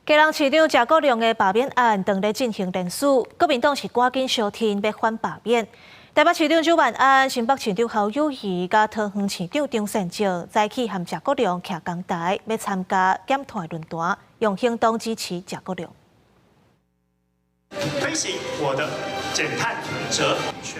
基隆市長謝國樑的罷免案當咧進行連署，國民黨是趕緊相挺欲反罷免。台北市長蔣萬安、新北市長侯友宜佮桃園市長張善政早起和謝國樑徛仝台，欲參加減碳論壇，用行動支持謝國樑。推行我的減碳哲。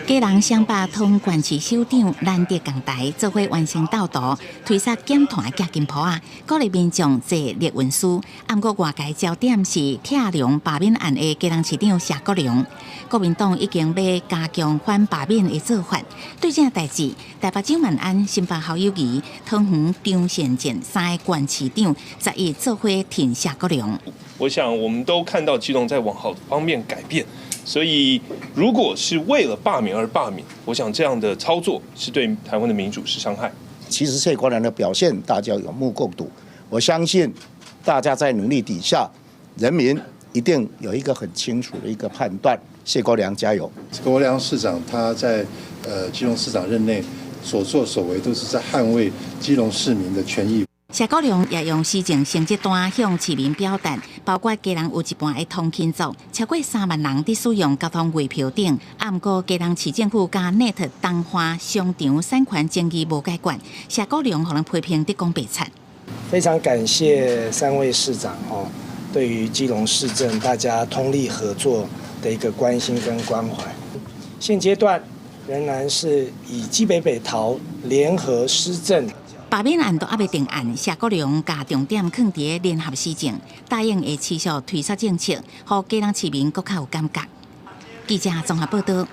基隆雙北桃縣市首長難得仝台，做伙完成鬥圖，推捒減碳的金鋪仔，鼓勵民眾坐綠運輸。毋過外界焦點是拆梁罷免案的基隆市長謝國樑，國民黨已經欲加強反罷免的做法。對這代誌，台北蔣萬安、新北侯友宜、桃園張善政三个縣市長11做伙挺謝國樑。我想，我們都看到基隆在往好方面改變，所以如果是為了罷免而罷免，我想這樣的操作是對台灣的民主是傷害。其實謝國樑的表現，大家有目共睹。我相信大家在努力底下，人民一定有一個很清楚的一個判斷。謝國樑加油！國樑市長他在基隆市長任內所作所為，都是在捍衛基隆市民的權益。謝國樑也用施政成績單向市民表達，包括基隆有一半的通勤族，超過3萬人佇使用交通月票等。毋過基隆市政府佮 NET 重劃商場產權爭議無解決，謝國樑予人批評佇講白賊。非常感謝三位市長哦，對於基隆市政大家通力合作的一個關心跟關懷。現階段仍然是以基北北桃聯合施政。罷免案都猶未定案，謝國樑共重點囥佇聯合施政，答應會持續推捒政策，予基隆市民閣較有感覺。記者綜合報道。